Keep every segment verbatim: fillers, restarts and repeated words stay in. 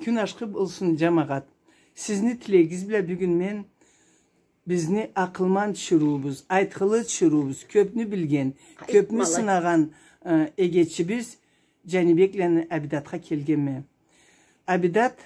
Кюн ашхы болсун, джамагъат. Сизни тилегигиз бла бюгюн мен бизни акъылман тиширыуубуз, айтхылы тиширыуубуз, кёбню билген, кёбню сынагъан, э, эгечибиз Джанибекланы Абидатха келгенме. Абидат,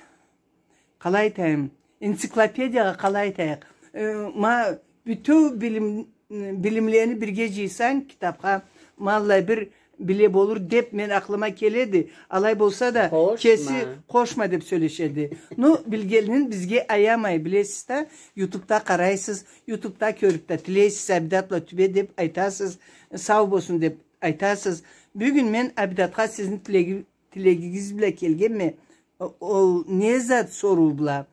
къалай айтайым, энциклопедиягъа къалай айтайыкъ? Э, ма, бютеу билим, билимлени бирге джыйсанг китабха, ма аллай бир биле болур деп мен акъылыма келеди. Алай болса да, кеси къошма деп сёлешеди. Ну, билгенин бизге аямай, билесиз да, ютубда къарайсыз, ютубда кёрюп да, тилейсиз, Абидат бла тюбе деп айтасыз, сау болсун деп айтасыз. Бюгюн мен Абидатха сизни тилеги-, тилегигиз бла келгенме, о-, ол не зат соруу бла?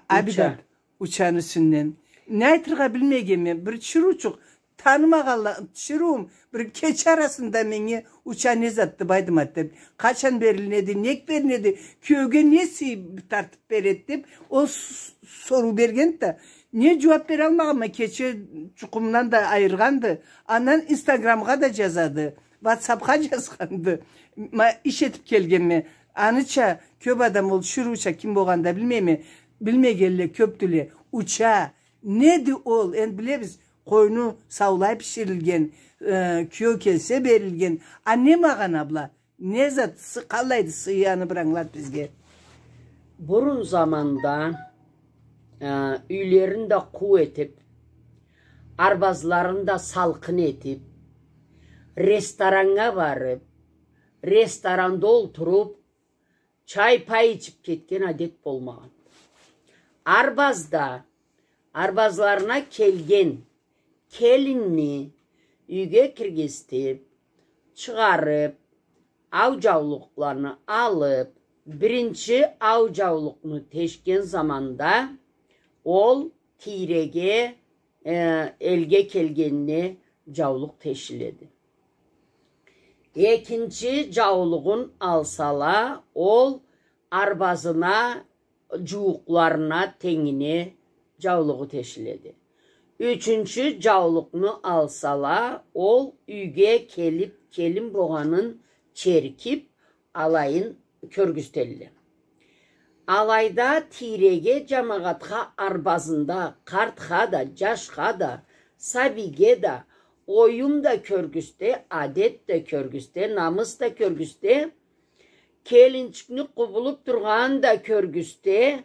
Абидат, учаны юсюнден. Не айтыргъа билмегенме, бир тиширыучукъ, танымагъанла, тиширыуум, бир кече арасында меннге уча не затды, байдымат деп. Къачан берилинеди, нек берилинеди, киеуге не сый тартып береди деп, ол с-, соруу бергенди да. Не джууап бералмагъанма, кече джукъумдан да айыргъанды. Андан инстаграмгъа да джазады. Ватсапха джазгъанды. Ма, иш этип келгенме. Аныча, кёп адам ол тиширыуча ким болгъанын да билмейме. Билмегенле кёпдюле. Уча. Неди ол? Энди билебиз, къойну саулай биширилген, э, киеу келсе берилген. А не магъана бла? Не зат, сы-, къалайды сыйы, аны бир ангылат бизге. Бурун заманда, э, юйлерин да къуу этип, арбазларын да салкъын этип, рестораннга барып, ресторанда олтуруп, чай-пай ичип кетген адет болмагъан. Арбазда, арбазларына келген келинни юйге киргизтип, чыгъарып, ау джаулукъланы алып, биринчи ау джаулукъну тешген заманда ол тийреге, э, элге келгенине джаулукъ тешиледи. Экинчи джаулугъун алсала, ол арбазына, джууукъларына, тенгине джаулугъу тешиледи. Ючюнчю джаулукъну алсала, ол юйге келип, келин болгъанын черкип, алайын кёргюзтелле. Алайда тийреге, джамагъатха, арбазында къартха да, джашха да, сабийге да оюм да кёргюзте, адет да кёргюзте, намыс да кёргюзте, келинчикни къубулуп тургъанын да кёргюзте,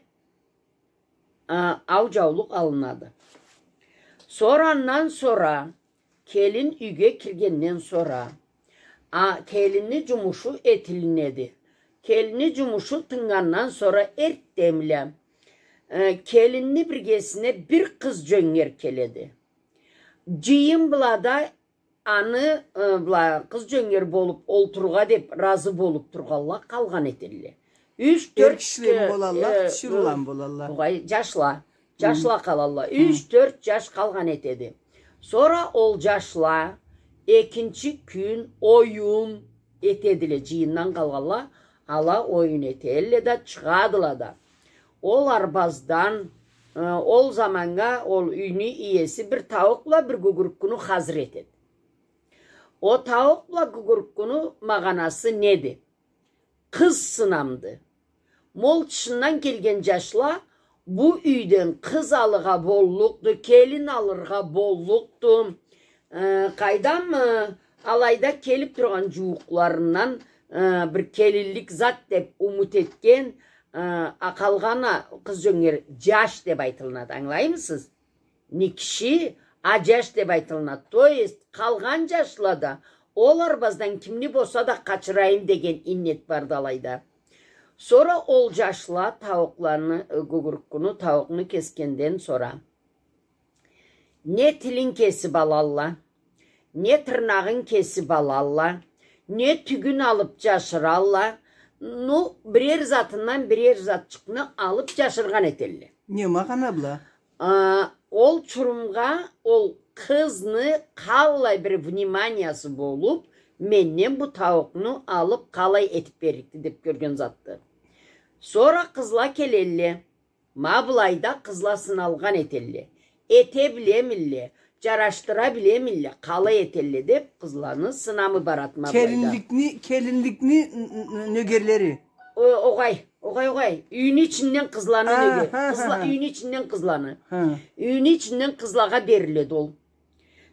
а, ау джаулукъ алынады. Сора, андан сора, келин юйге киргенден сора, а, келинни джумушу этилинеди. Келинни джумушу тыннгандан сора эртденбла, э, келинни биргесине бир къыз джёнгер келеди. Джыйын бла да аны, э, бла къыз джёнгер болуп олтурургъа деп разы болуп тургъанла къалгъан этелле. Юч, тёрт, эр кишилеми, э, болалла, э, тиширыула болалла. Огъай, джашла. Джашла къалалла. Юч, тёрт джаш къалгъан этеди. Сора ол джашла экинчи кюн оюн этедиле, джыйындан къалгъанла, ала оюн этелле да, чыгъадыла да. Ол арбаздан, э, ол заманнга ол юйню иеси бир тауукъ бла бир гугуруккуну хазыр этеди. О тауукъ бла гугуруккуну магъанасы неди? Къыз сынамды. Ма ол тышындан келген джашла бу юйден къыз алыргъа боллукъду, келин алыргъа боллукъду. Э, къайдам, э, алайда келип тургъан джууукъларындан, э, бир келинлик зат деп умут этген, э, а къалгъан а къыз джёнгер джаш деп айтылынады, ангылаймысыз? Не киши, а джаш деп айтылынады. То есть, къалгъан джашла да, ол арбаздан кимни болса да къачырайым деген иннет барды алайда. Сора ол джашла тауукъланы, э, гугуруккуну, тауукъну кесгенден сора, не тилин кесип алалла, не тырнагъын кесип алалла, не тюгюн алып джашыралла. Ну, бирер затындан бирер затчыкъны алып джашыргъан этелле. Не магъана бла? А, ол чурумгъа ол къызны къаллай бир вниманиясы болуп, менден бу тауукъну алып къалай этип берликди деп кёрген затды. Сора къызла келелле. Ма былайда къызла сыналгъан этелле. Эте билемилле, джарашдыра билемилле, къалай этелле деп къызланы сынамы барады ма былайда. Келинликни, келинликни н-, н-, нёгерлери. О-, огъай, огъай, огъай. Юйню ичинден къызланы. А, неге? Ха, къызла, ха, ха. Юйню ичинден къызланы. Ха. Юйню ичинден къызлагъа бериледи ол.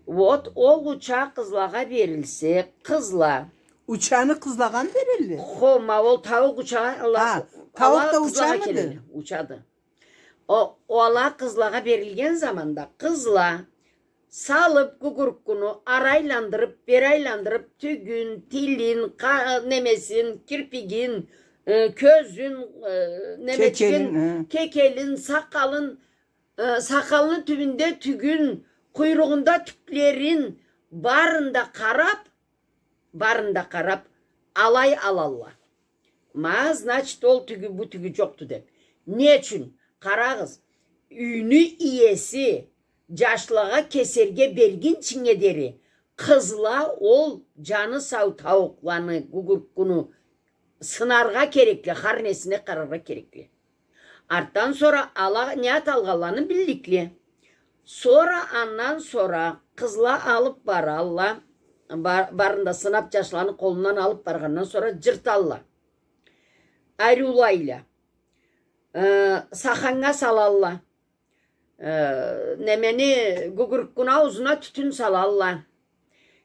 Вот, ол уча къызлагъа берилсе, къызла. Учаны къызлагъа бериледи? Хо, ма ол тауукъ уча, ала, ха, тауукъ ала да къызлагъа учамыды? Келелле, учады. О, ала къызлагъа берилген заманда къызла салып гугуруккуну, ары айландырып, бери айландырып, тюгюн, тилин, къа-, немесин, кирпигин, э, кёзюн, э, немечигин, кекелин, э, кекелин, сакъалын, э, сакъалыны тюбюнде тюгюн, къуйругъунда тюклерин, барын да къарап, барын да къарап, алай алалла. Ма, значит, ол тюгю, бу тюгю джокъду деп. Не ючюн? Къарагъыз, юйню иеси джашлагъа кесерге бергинчинге дери, къызла ол джаны сау тауукъланы, гугуруккуну сынаргъа керекле, хар несине къараргъа керекле. Артдан сора ала не аталгъанланы билликле. Сора, андан сора къызла алып баралла, бар-, барын да сынап, джашланы къолундан алып баргъандан сора джырталла. Ариулайла. Э, саханнга салалла. Э, немени, гугуруккуну аузуна тютюн салалла.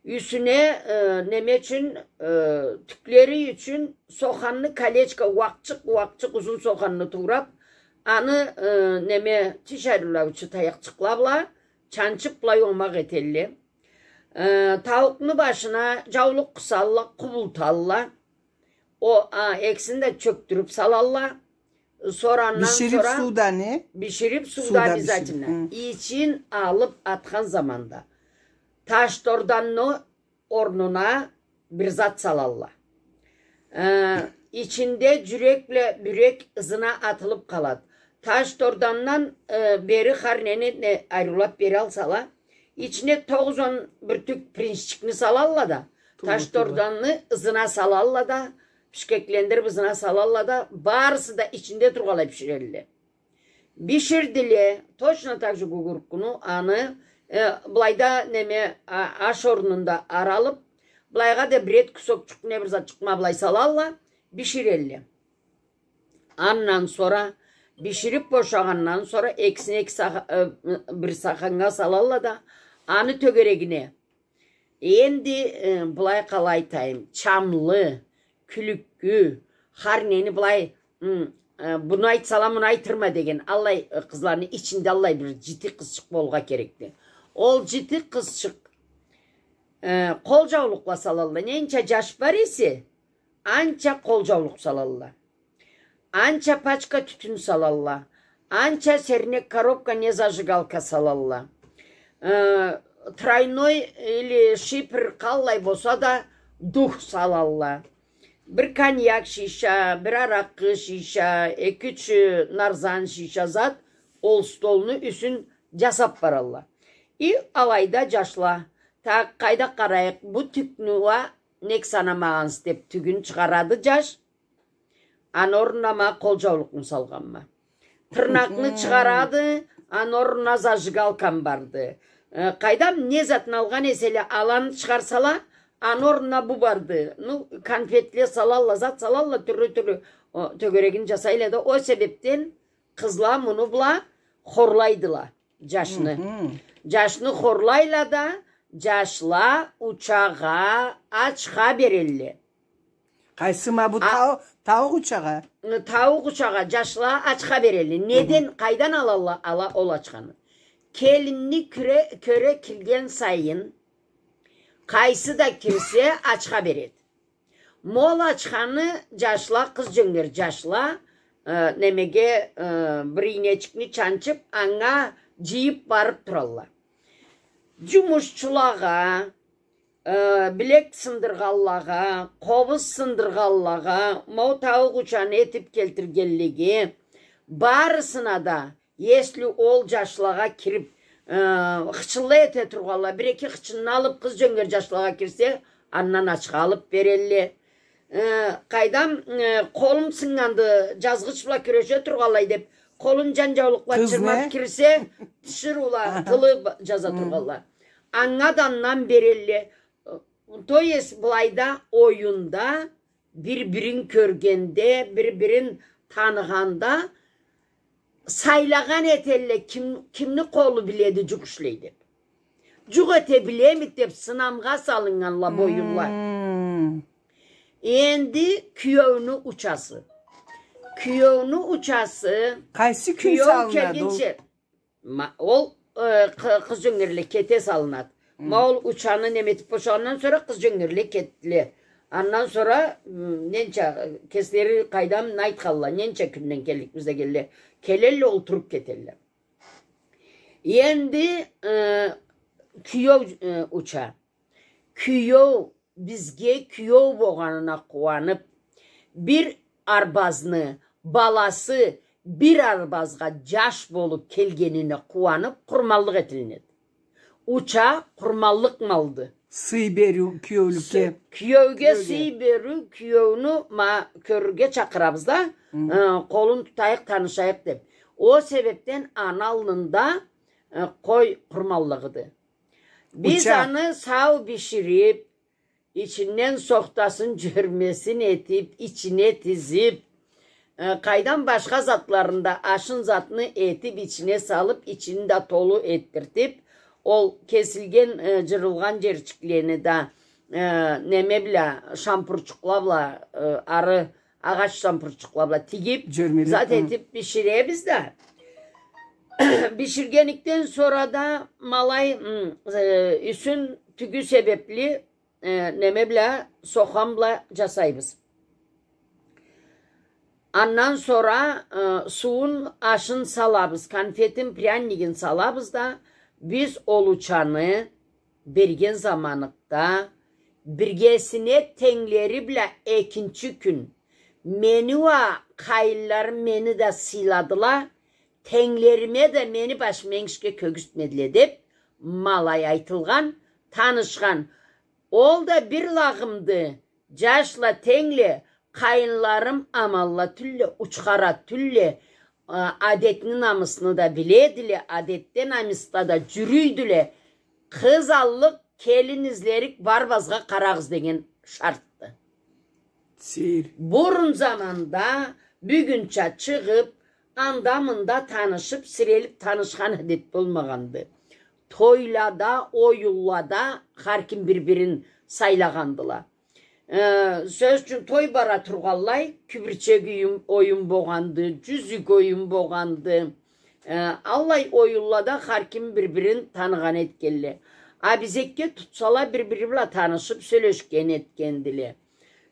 Юсюне, э, неме ючюн, э, тюклери ючюн соханны колечко, уакъчыкъ, уакъчыкъ узун соханны туурап, аны, э, неме, тиш ариулаучу таякъчыкъла бла чанчып, былай омакъ этелле. Э, тауукъну башына джаулукъ къысалла, къубулталла. О, а, экисин да чёкдюрюп салалла. Сора андан сора биширип суда, не? Биширип суда, суда биширип, обязательно. Хы. Ичин алып атхан заманда ташторданны орнуна бир зат салалла. Э, ичинде джюрек бла бюрек ызына атылып къалады. Таштордандан, э, бери хар нени, не, ариулап бералсала, ичине тогъуз-он бир тюк пиринччикни салалла да, ташторданны ызына салалла да, бишкеклендирип ызына салалла да, барысы да ичинде тургъанлай биширелле. Биширдиле, точно так же гугуруккуну, аны, э, былайда неме, а, аш орнунда аралып, былайгъа да бир эт кусокчукъ, не бир затчыкъ ма былай салалла, биширелле. Андан сора, биширип бошагъандан сора, экисин эки саха-, э, бир саханнга салалла да, аны тёгерегине. Энди, э, былай къалай айтайым, чамлы, кюлюккю, хар нени былай, м, э, муну айтсала, муну айтырма деген, аллай, э, къызланы ичинде аллай бир джити къызчыкъ болургъа керекди. Ол джити къызчыкъ, э, къол джаулукъла салалла. Ненча джаш бар эсе, анча къол джаулукъ салалла. Анча пачка тютюн салалла. Анча сернек коробка, не зажигалка салалла. Э, тройной или шифер, къаллай болса да, дух салалла. Бир коньяк шиша, бир аракъы шиша, эки-юч нарзан шиша зат ол столну юсюн джасап баралла. И алайда джашла, так, къайда къарайыкъ, бу тюкню уа нек санамагъансыз деп, тюгюн чыгъарады джаш. Аны орнуна ма къол джаулукъну салгъанма. Тырнакъны чыгъарады, аны орнуна зажигалкам барды. Э, къайдам, не затны алгъан эселе, аланы чыгъарсала, аны орнуна бу барды. Ну, конфетле салалла, зат салалла, тюрлю-тюрлю, о, тёгерегин джасайла да, о себепден къызла муну бла хорлайдыла джашны. Мгм. Джашны хорлайла да, джашла учагъа ачха берелле. Къайсы ма бу? А, тау-, тауукъ учагъа? Тауукъ учагъа джашла ачха берелле. Неден, къайдан алалла ала ол ачханы? Келинни кюре-, кёре кирген сайын, къайсы да кирсе, ачха береди. Ма ол ачханы джашла, къыз джёнгер джашла, э, немеге, э, бир ийнечикни чанчып, анга джыйып барып туралла. Джумушчулагъа, э, билек сындыргъанлагъа, къобуз сындыргъанлагъа, ма ол тауукъ учаны этип келтиргенлеге, барысына да, если ол джашлагъа кирип, э, хычынла эте тургъанла, бир-эки хычынны алып, къыз джёнгер джашлагъа кирсе, андан ачха алып берелле. Э, къайдам, э, къолум сыннганды, джазгъыч бла кюреше тургъанлай деп, къолун джан джаулукъ бла чырмап кирсе, тиширыула, тылы б-, джаза тургъанла. Анга да андан берелле. То есть, былайда оюнда бир-бирин кёргенде, бир-бирин таныгъанда сайлагъан этелле, ким, кимни къолу биледи джукъ ишлей деб. Джукъ эте билемиди деб сынамгъа салыннганла бу оюнла. Энди киеуню учасы. Киеуню учасы. Къайсы кюн салынады ол? Ма, ол, э, къы-, къыз джёнгерле кете салынады. Ма ол учаны неме этиб бошагъандан сора къыз джёнгерле кетдиле. Андан сора, м, ненча, кеслери къайдам, не айтханла, ненча кюнден келликбиз дегенле. Келелле, олтуруб кетелле. Энди, э, киеу, э, уча. Киеу бизге киеу болгъанына къууаныб, бир арбазны баласы бир арбазгъа джаш болуб келгенине къууаныб, къурманлыкъ этилинеди. Уча къурманлыкъ малды. Сый бериу киеулюкге. Сы-, киеуге сый бериу, киеуню ма кёрюрге чакъырабыз да, э, къолун тутайыкъ, танышайыкъ деб. Ол себебден аны аллында, э, къой къурманлыгъыды. Биз аны сау бишириб, ичинден сохтасын, джёрмесин этиб, ичине тизиб, э, къайдам, башха затларын да, ашын затны этиб, ичине салыб, ичин да толу этдиртиб, ол кесилген, э, джырылгъан джерчиклени да, э, неме бла, шампурчукъла бла, э, ары агъач шампурчукъла бла тигиб, зат этиб биширебиз да. Биширгенликден сора да ма алай, м, э, юсюн тюгю себебли, э, неме бла, сохан бла джасайбыз. Андан сора, э, сууун, ашын салабыз, конфетин, прянигин салабыз да, биз ол учаны берген заманыкъда, биргесине тенглери бла экинчи кюн мени уа къайынларым мени да сыйладыла, тенглериме да мени башым энгишге кёргюзтмедиле деб, ма алай айтылгъан, танышхан. Ол да бир лагъымды. Джашла, тенгле, къайынларым аманла тюлле, учхара тюлле, а, адетни, намысны да биледиле, адетде, намысда да джюрюйдюле. Къыз аллыкъ, келин излерик, барыбызгъа къарагъыз деген шартды. Сейир. Бурун заманда бюгюнча чыгъыб, анда-мында танышыб, сирелиб танышхан адет болмагъанды. Тойлада, оюнлада хар ким бир-бирин сайлагъандыла. Э, сёз ючюн, той бара тургъанлай, кюбюрчек оюн, оюн болгъанды, джюзюк оюн болгъанды. Э, аллай оюнлада хар ким бир-бирин таныгъан этгенле. Абезекге тутсала, бир-бири бла танышыб, сёлешген этгендиле.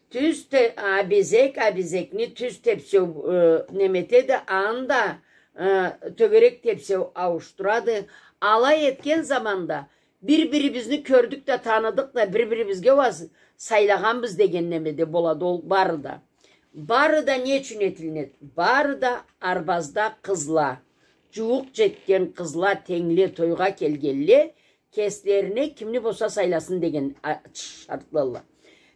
Тюз те-, абезек, абезекни тюз тепсеу, э, неме этеди, анда, э, тёгерек тепсеу ауушдурады. Алай этген заманда бир-бирибизни кёрдюк да, таныдыкъ да, бир-бирибизге уаз сайлагъанбыз деген неме да болады ол бары да. Бары да не ючюн этилинеди? Бары да арбазда къызла, джууукъ джетген къызла, тенгле, тойгъа келгенле, кеслерине кимни болса сайласын деген, а, шартлалла.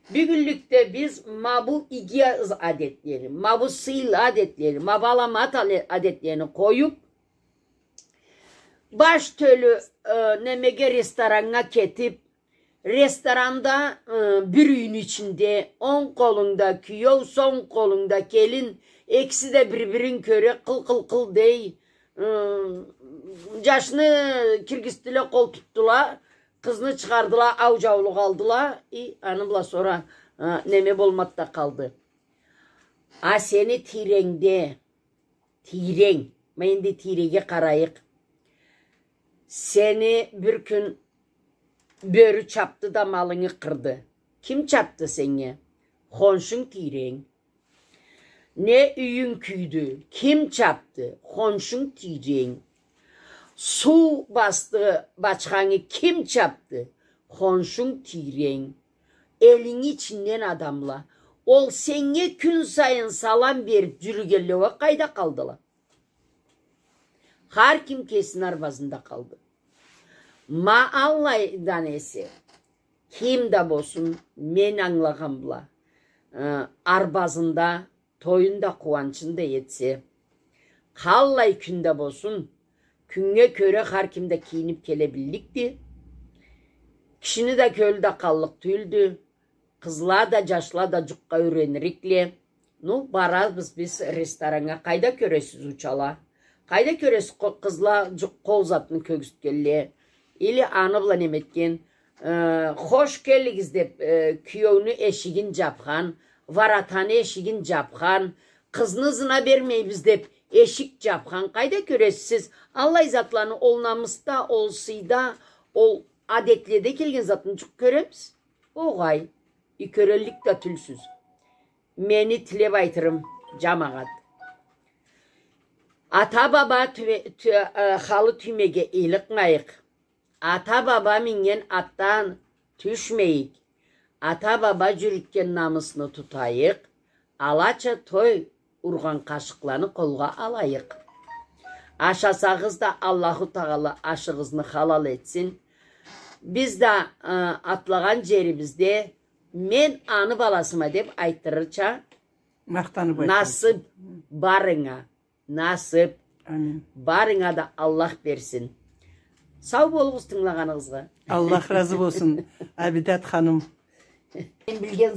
Бюгюнлюкде биз ма бу иги адетлени, ма бу сыйлы адетлени, ма бу аламат але-, адетлени къоюб, баш тёлю, э, немеге, рестораннга кетиб, ресторанда, э, бир юйню ичинде онг къолунгда киеу, сонг къолунгда келин, экиси да бир-бирин кёре, къыл-къыл-къыл дей. Э, джашны киргизтдиле, къол тутдула, къызны чыгъардыла, ау джаулукъ алдыла, и аны бла сора, э, неме болмад да къалды. А сени тийренгде, тийренг, ма энди тийреге къарайыкъ. Сени бир кюн бёрю чабды да, малынгы къырды. Ким чабды сеннге? Хоншунг тийренг. Не юйюнг кюйдю? Ким чабды? Хоншунг тийренг. Суу басды бачхангы, ким чабды? Хоншунг тийренг. Элинги ичинден адамла. Ол сеннге кюн сайын салам бериб джюрюгенле уа къайда къалдыла? Хар ким кесини арбазында къалды. Ма аллайдан эсе, ким да болсун, мен ангылагъан бла, э, арбазында тоюн да, къууанчын да этсе, къаллай кюн да болсун, кюннге кёре хар ким да кийиниб келе билликди. Кишини да кёлю да къаллыкъ тюйюлдю. Къызла да, джашла да джукъгъа юренирикле. Ну, барабыз биз рестораннга. Къайда кёресиз учала? Къайда кёресиз къо-, къызла джукъ-, къол затны кёргюзтгенле? Или аны бла неме этген, э, хош келлигиз деб, э, киеуню эшигин джабхан, воротаны эшигин джабхан, къызны ызына бермейбиз деб, эшик джабхан. Къайда кёресиз сиз? Аллай затланы ол намысда, ол сыйда, ол адетледе келген затны джукъ кёребиз? Огъай, и кёреллик да тюлсюз. Мени тилеб айтырым, джамагъат. Ата-баба тюбе-, тю-, э, халы тюймеге ыйлыкъмайыкъ. Ата-баба минген атдан тюшмейик. Ата-баба джюрютген намысны тутайыкъ. Алача той ургъан къашыкъланы къолгъа алайыкъ. Ашасагъыз да, Аллаху Тагъала ашыгъызны халал этсин. Биз да, э, атлагъан джерибизде мен аны баласыма деб айтдырырча, махтаныб айтырча, насыб барынга, насыб. Амин. Барынга да Аллах берсин. Сау болугъуз тынгылагъаныгъызгъа. Аллах разы болсун, Абидат ханым. Мен билген